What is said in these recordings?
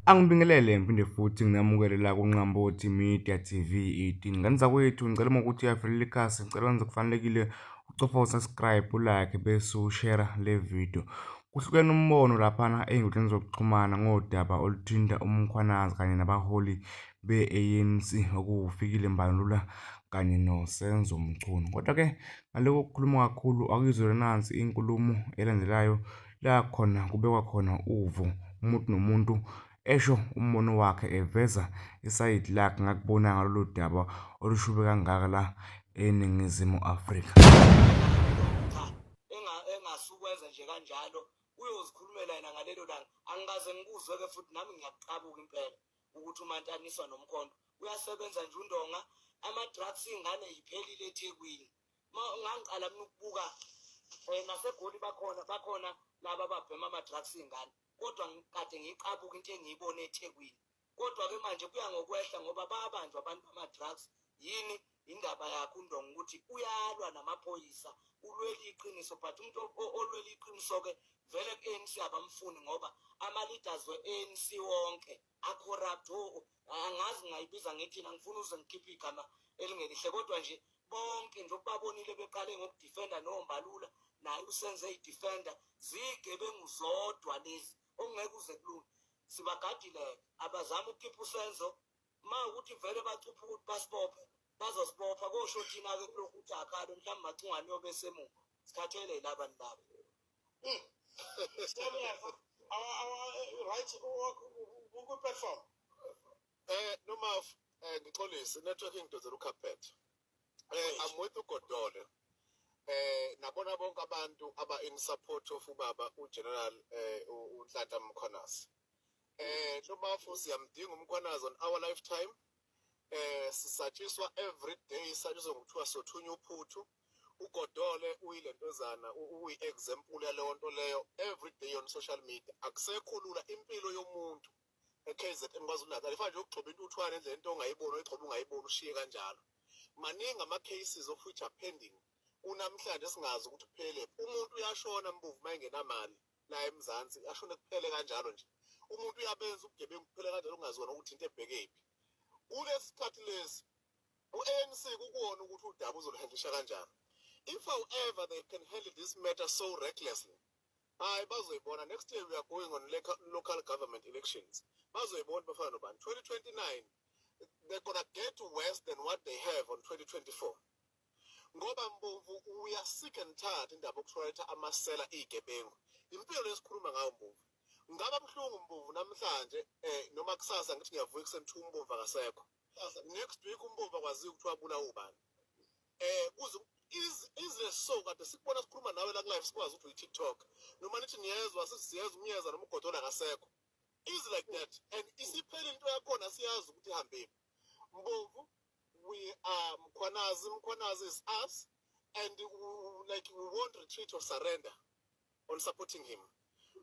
Angibingelele ngiphinde futhi nginamukele la kuNqambothi Media TV 18. Ngane zakwethu, ngicela uma ukuthi uyavelela ikhasi, ngicela wenze kufanelekile, ucofa u-subscribe, u-like bese ushare le video. Kuhlukene umbono laphana ey'nkundleni zokuxhumana ngodaba oluthinta uMkhwanazi kanye nabaholi be-ANC okuwuFikile Mbalula kanye noSenzo Mchunu. Kodwa-ke ngale kokukhuluma kakhulu, akuyizwele nansi inkulumo elandelayo la khona kubekwa khona uvo, umuntu nomuntu esho umbono wakhe, eveza isayidi lakhe ngakubona ngalolu daba olushube kangaka la eNingizimu Afrika. Cha, engasukwenza nje kanjalo, uyozikhulumela yena ngalelo langa. Angikaze ngikuzwe-ke futhi nami ngiyakuqabuka impela ukuthi umantaniswa nomkhonto. Uyasebenza nje uNdonga, ama-drugs iy'ngane yiphelile eThekwini. Ngangiqala mina ukubuka naseGoli bakhona, bakhona laba ababhema ama-drugs iy'ngane, kodwa kade ngiyiqabuka into engiyibone eThekwini. Kodwa-ke manje kuya ngokwehla ngoba bayabanjwa abantu bama-drugs. Yini indaba yakhe uNdonga ukuthi uyalwa namaphoyisa, ulwela iqiniso, but umuntu olwela iqiniso-ke vele ku-ANC abamfuni ngoba ama-leaders we-ANC wonke a-corrupt. Angazi ngayibiza ngithini, angifuni uze ngikhiphe igama elingelihle, kodwa nje bonke nje okubabonile beqale ngokudefenda noMbalula, naye usenze i-defender, ziyigebengu zodwa lezi okungeke uze kulunge. Sibagadile, abazama ukukhipha uSenzo ma ukuthi vele bacupha ukuthi basibophe, bazosibopha, kosho thina-ke kulokhu ukuthi akhalo mhlawumbe macungane yobe semuva. Sikhathele yilaba nilaba. Siyabonga. Our right ku platform. Noma ngixolise, networking ngidonsela ucarpet. I'm with uGodole. Nabona bonke abantu aba in support of ubaba uGeneral uNhlanhla Mkhwanazi. Noma siyamdinga uMkhwanazi on our lifetime. Sisatshiswa every day, satshiswa ngokuthiwa sothunya uphuthu. UGodole uyilentozana, uyi-example yaleyo nto leyo every day on social media. Akusekho lula impilo yomuntu e-KZN, KwaZulu Natal, ifana nje ukugxoba intuthwane endleleni, into ongayiboni oyigxoba ungayiboni ushiye kanjalo. Maningi ama-cases of which are pending kunamhlanje singazi ukuthi kuphelephi. Umuntu uyashona, Mbovu, uma engenamali la eMzansi, ashone kuphele kanjalo nje. Umuntu uyabenza ubugebengu kuphele kanjalo, kungaziwa nokuthi into ebhekephi. Kulesi sikhathi lesi u-ANC kukuwona ukuthi udaba uzoluhandlisha kanjani. If however they can handle this matter so recklessly, hayi, bazoyibona. Next year we are going on local government elections. Bazoyibona bafana nobani. 2029 they're gonna get worse than what they have on 2024, ngoba Mbomvu, we are sick and tired indaba yokutolerate amasela, iy'gebengu. Impilo lesikhuluma ngayo, Mbomvu. Ngaba buhlungu, Mbomvu, namhlanje noma kusasa ngithi ngiyavuka ekuseni kuthiwa uMbomvu akasekho. Next week uMbomvu akwaziyo ukuthi wabulawa ubani. Kuze izile, so kade sikubona sikhuluma nawe la ku-live, sikwazi ukuthi uyi-TikTok noma nithi niyezwa, sithi siyezwa umyeza noma uGodola akasekho. Easy like that, and isiphele into yakhona, siyazi ukuthi ihambephi. Mbomvu, we are Mkhwanazi, Mkhwanazi is us, and like we won't retreat or surrender on supporting him.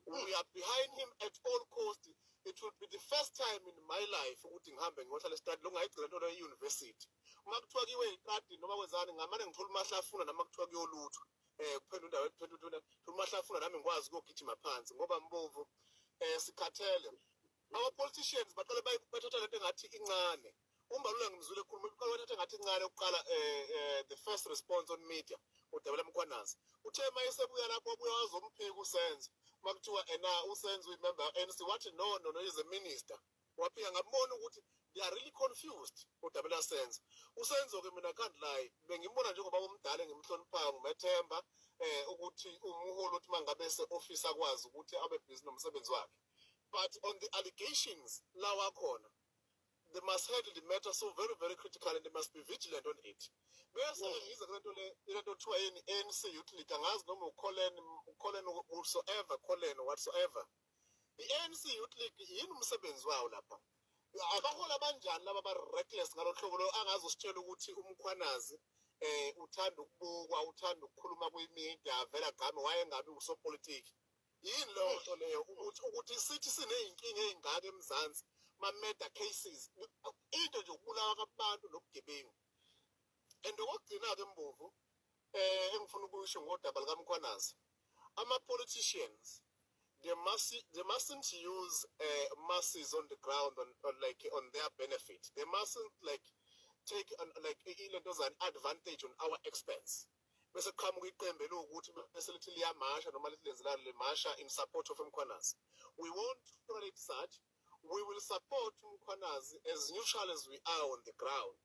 We are behind him at all cost. It will be the first time in my life ukuthi ngihambe ngiyohlala esitradini, lokungayigcina into leyo e-university. Uma kuthiwa kuyiwe ey'tradini noma kwenzani, ngamane ngithola umahlafuna, noma kuthiwa kuyoluthwa kuphendula indawo, kuphendula umahlafuna, nami ngikwazi ukuyogijima phansi, ngoba Mbovu, sikhathele. Our politicians baqale bathatha lento engathi incane. UMbalula ngimzwile ekhuluma, uqale wathatha engathi incane ukuqala the first response on media udaba laMkhwanazi. Uthe uma esebuya lapho, wabuya wazomphika uSenzo. Uma kuthiwa ena uSenzo uyimember ye-ANC, wathi no, no, no, is a minister. Waphika. Ngabona ukuthi they are really confused udaba laSenzo. USenzo-ke, mina can't lie, bengimbona njengoba omdala engimhloniphayo, ngimethemba ukuthi umuholi othi uma ngabe ese-office akwazi ukuthi abe busy nomsebenzi wakhe, but on the allegations lawa khona, they must handle the matter so very very critical and they must be vigilant on it. Bese-ke ngize kule nto le, ile nto kuthiwa yini, ANC Youth League, angazi noma uColin, uColin whatsoever, Colin whatsoever. I-ANC Youth League yini umsebenzi wawo lapha? Abaholi abanjani laba ba-reckless ngalo hlobo lo angazi usitshela ukuthi uMkhwanazi uthanda ukubukwa, uthanda ukukhuluma kwi-media, vele agqame, wayengabi usopolitiki? Yini leyo nto leyo ukuthi sithi siney'nkinga ey'ngaka eMzansi, ma-murder cases, into nje ukubulawa kwabantu nobugebengu? And okokugcina-ke, Mbovu, engifuna ukusho ngodaba likaMkhwanazi, ama-politicians, They mustn't use masses on the ground on like on their benefit. They mustn't like take an, like ilentozana advantage on our expense. Bese kuqhamuka iqembu eluwukuthi bese lithi liyamasha noma lithi lenzelani limasha in support of uMkhwanazi. We won't tolerate such. We will support uMkhwanazi as neutral as we are on the ground,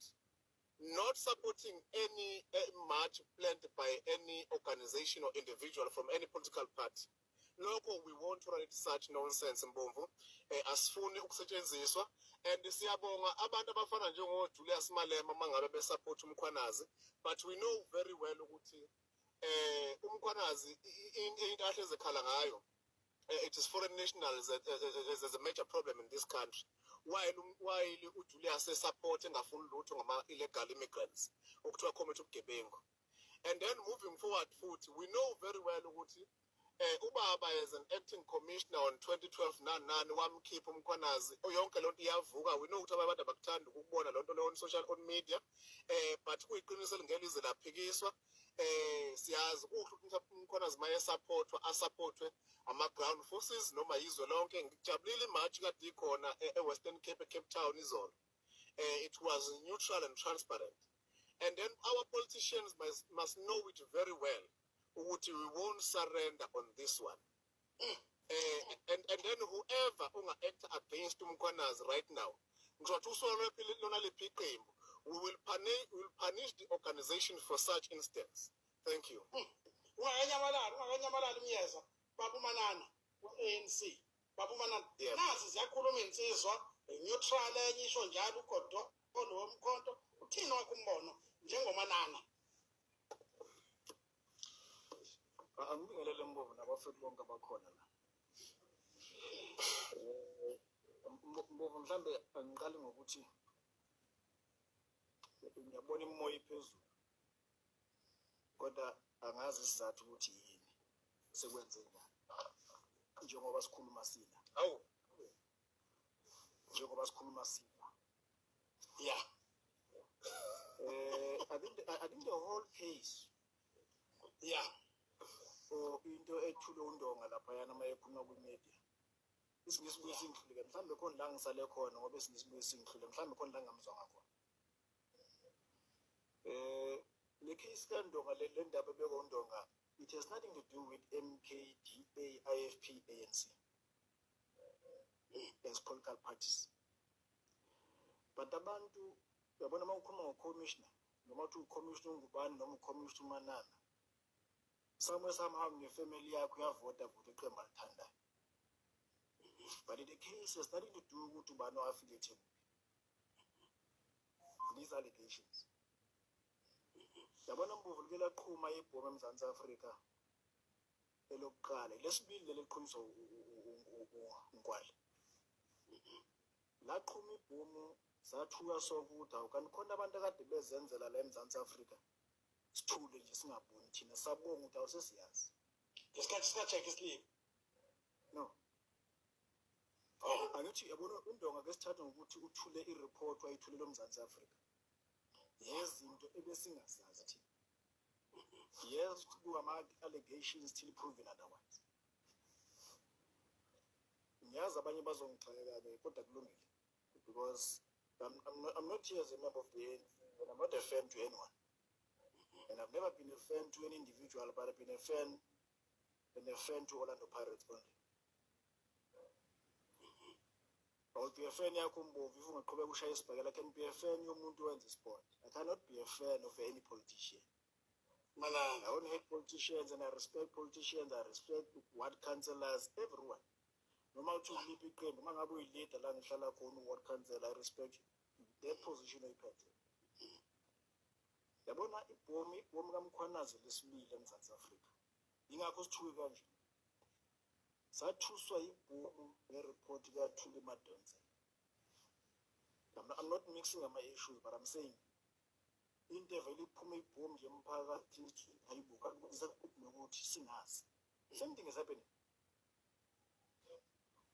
not supporting any march planned by any organization or individual from any political party. Lokho we won't tolerate such nonsense, Mbomvu. Asifuni ukusetshenziswa and siyabonga abantu abafana njengo Julius Malema mangabe besupport uMkhwanazi, but we know very well ukuthi uMkhwanazi into ahleze ekhala ngayo, it is foreign nationals as a major problem in this country, while uJulius esupport engafuni lutho ngama illegal immigrants okuthiwa commit ubugebengu. And then moving forward futhi, we know very well ukuthi ubaba as an acting commissioner on 2012 nani nani wamkhipha uMkhwanazi, yonke lonto iyavuka. We know ukuthi abantu abakuthanda ukubona lonto leyo on social, on media, but kuyiqiniso elingelize laphikiswa. Siyazi kuhle ukuthi uMkhwanazi maye supportwa, asupportwe ama ground forces noma yizwe lonke. Ngijabulile imarch kade ikhona e-Western Cape, eCape Town izolo. It was neutral and transparent, and then our politicians must know it very well ukuthi we won't surrender on this one. And then whoever unga-act against uMkhwanazi right now, ngisho usuka lona liphi iqembu, we will punish the organization for such instance. Thank you. Ungakanyamalali, ungakanyamalali umyeza, baba uManana we-ANC, baba uManana. Yebo. Nazi ziyakhuluma insizwa neutral, enye isho njalo uGodolo womkhonto. Uthini wakho umbono njengoManana? Angibingelele Mbovu nabafethu bonke abakhona la. Mbovu, mhlambe angiqali ngokuthi ngiyabona imimoya iphezulu. Kodwa angazi isizathu ukuthi yini sekwenze njani. Njengoba sikhuluma sila. Awu. Njengoba sikhuluma sila. I think the whole case or into ethule uNdonga laphayana uma ekhuluma kwi-media, isiNgisi buye singihluleke. Mhlawumbe khona la ngisale khona ngoba isiNgisi buye singihlule, mhlawumbe khona la ngingamzwanga khona. Le case kaNdonga, le ndaba ebekwa uNdonga, it has nothing to do with MK, DA, IFP, ANC as political parties, but abantu uyabona uma ukhuluma ngo-commissioner noma uthi ucommissioner ungubani noma ucommissioner uManana, somewhere somehow nefamily yakho uyavota vota iqembu alithandayo, but the case has nothing to do ukuthi ubani o-affiliate kuphi. These allegations, yabona Mbovu, like laqhuma ibhomu eMzantsi Afrika elokuqala, lesibili leli liqhunyiswa uNkwali. Laqhuma ibhomu, sathuka sonke ukuthi awu, kanti khona abantu akade bezenzela la eMzantsi Afrika, sithule nje singaboni thina. Sabonga ukuthi awusesiyazi. Ngesikhathi sika-Jackie Slip? No. Oh. Angithi yabona uNdonga ke sithatha ngokuthi uthule ireport wayithulela uMzantsi Afrika yezinto ebesingazazi thina. Yes, kuwama-allegations till proven otherwise. Ngiyazi abanye bazongixheka-ke, kodwa kulungile because I'm not here as a member of the ANC and I'm not a fan to anyone and I've never been a fan to any individual, but I've been a fan and a fan to Orlando Pirates only. I will be a fan yakho Mbovu if ungaqhubeka ushaya isibhakela. I can be a fan yomuntu owenza isport. I cannot be a fan of any politician. Manana. I don't hate politicians and I respect politicians. I respect ward councillors, everyone. Noma uthi uliphi iqembu, uma ngabe uyi-leader la ngihlala khona, u-ward councillor, I respect you. That position oyiphethe. Yabona ibhomu, ibhomu kaMkhwanazi lesibili eMzantsi Afrika. Yingakho sithuke kanje. Sathuswa ibhomu ngereport kaThuli Madonsela. I'm not mixing ama issues, but I'm saying into evele iphume ibhomu nje emphakathini, ayibuka nokuthi singazi. Same thing is happening.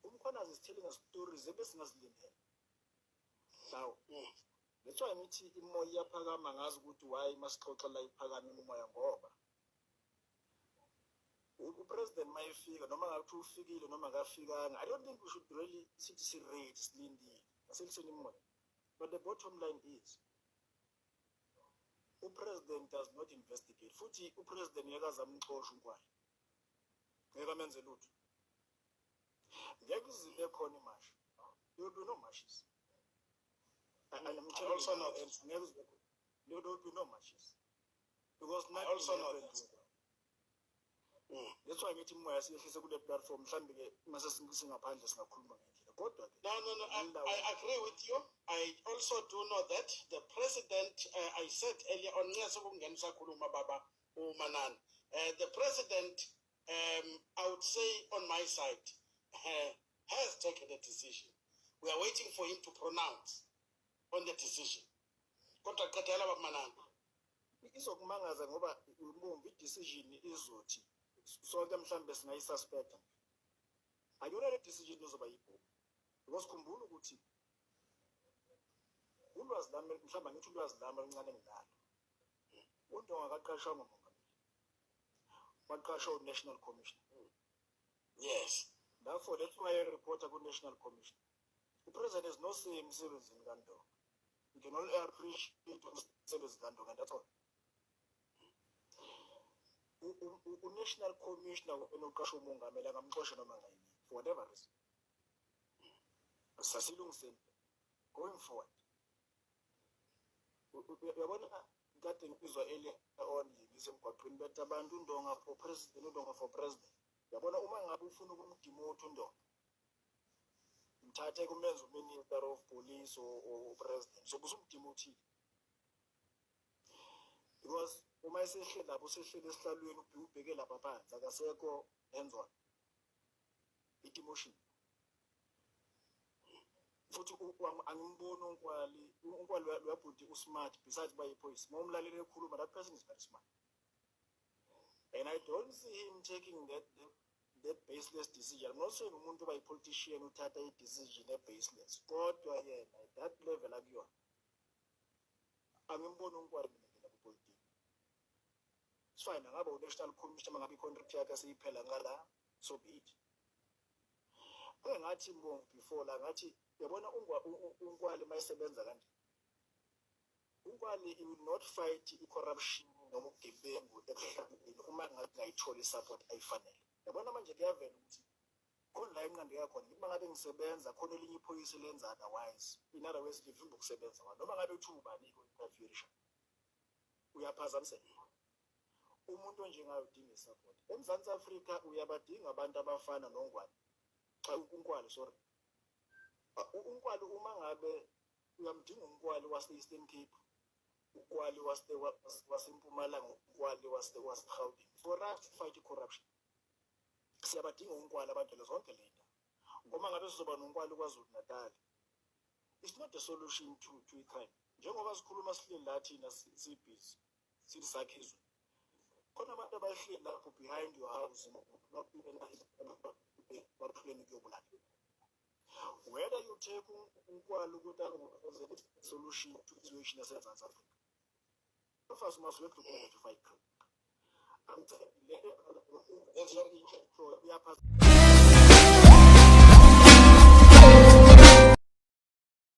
UMkhwanazi is telling us stories ebesingazilindele. Now, that's why ngithi imoya iyaphakama. Ngazi ukuthi why masixoxa la iphakama imoya, ngoba Upresident mayefika, noma ngabe kuthiwa ufikile noma akafikanga, I don't think we should really sithi si-ready, silindile, aseliseni imoya. But the bottom line is upresident does not investigate, futhi upresident ngeke aze amxoshe uNkwali, ngeke amenze lutho, ngeke izibe khona imashi. There will be no marches. And I'm I telling also you know now, that. ngeke zibe khona. There will be no marches because I nothing also know happened that. to uNkwali. That's why ngithi imoya siyehlise kule platform, mhlambe ke mase singaphandle singakhuluma ngendlela, kodwa ke No. I agree with you. I also do know that the president, I said earlier on, nxa sekungena usakhuluma baba uManana, the president, I would say on my side, has taken a decision. We are waiting for him to pronounce on the decision. Kodwa qedela, baba Manana. Izokumangaza ngoba umbumbi i-decision izothi sonke mhlambe singayisuspecta. Ayona le decision izoba yibhomu, because khumbula ukuthi ulwazi lami, mhlawumbe angithi ulwazi lami oluncane enginalo, uNdonga akaqashwa ngumongameli, waqashwa u-national commissioner. Therefore, that's why reporta ku-national commissioner. Upresident has no say emsebenzini kaNdonga. You can only appreciate umsebenzi kaNdonga and that's all. U-national commissioner wena uqashwa umongameli, angamxosha noma ngayini for whatever reason. Sasilungiseni going forward. Uyabona, kade ngizwa earlier on nje ngisemgwaqweni bethi abantu uNdonga for president, uNdonga for president. Uyabona, uma ngabe ufuna ukumdemote uNdonga, mthathe kumenza uminister of police or president, so usumdemothile, because uma esehleli lapho, usehleli esihlalweni, ubheke lapha phansi, akasekho hands on. I-demotion futhi angimboni uNkwali. UNkwali uyabhuti, usmart, besides uba yiphoyisa. Uma umlaleli ekhuluma, that person is very smart and I don't see him taking that baseless decision. I'm not saying umuntu oba yi-politician uthatha i-decision e-baseless, kodwa yena at that level akuyona, angimboni uNkwali mina ngena kupolitiki. It's fine, angaba u-national commissioner uma ngabe i-contract yakhe seyiphela ngala, so be it. Ake ngathi mbongo before la, ngathi uyabona uNkwali uma esebenza kanje, uNkwali, he will not fight i-corruption noma ubugebengu ekuhlaleni uma ngabe ngayitholi i-support ayifanele. Yabona, manje kuyavela ukuthi khona la enqandeka khona. Ngithi uma ngabe ngisebenza khona, elinye iphoyisa lenza otherwise, in other words livimba ukusebenza kwami, noma ngabe kuthiwa ubani-ke u-interferisha, uyaphazamiseka. Umuntu onjengayo udinga i-support. EMzantsi Afrika uyabadinga abantu abafana noNgwane, cha, uNkwali, sorry. UNkwali, uma ngabe uyamdinga uNkwali wase-Eastern Cape, uNkwali waseMpumalanga, uNkwali waseGauteng, for us to fight i-corruption siyabadinga uNkwali abantu zonke le ndawo. Ngoba ngabe sizoba noNkwali KwaZulu Natal, it's not a solution to i-crime. Njengoba sikhuluma sihleli la thina, sibhizi sithi sakhe izwe, khona abantu abahleli lapho behind your house baphuleni kuyobulala. Whether you take uNkwali ukuthi abe solution to situation yaseMzantsi Afrika, first must work together to fight crime. I'm telling you, le uyaphazamisa.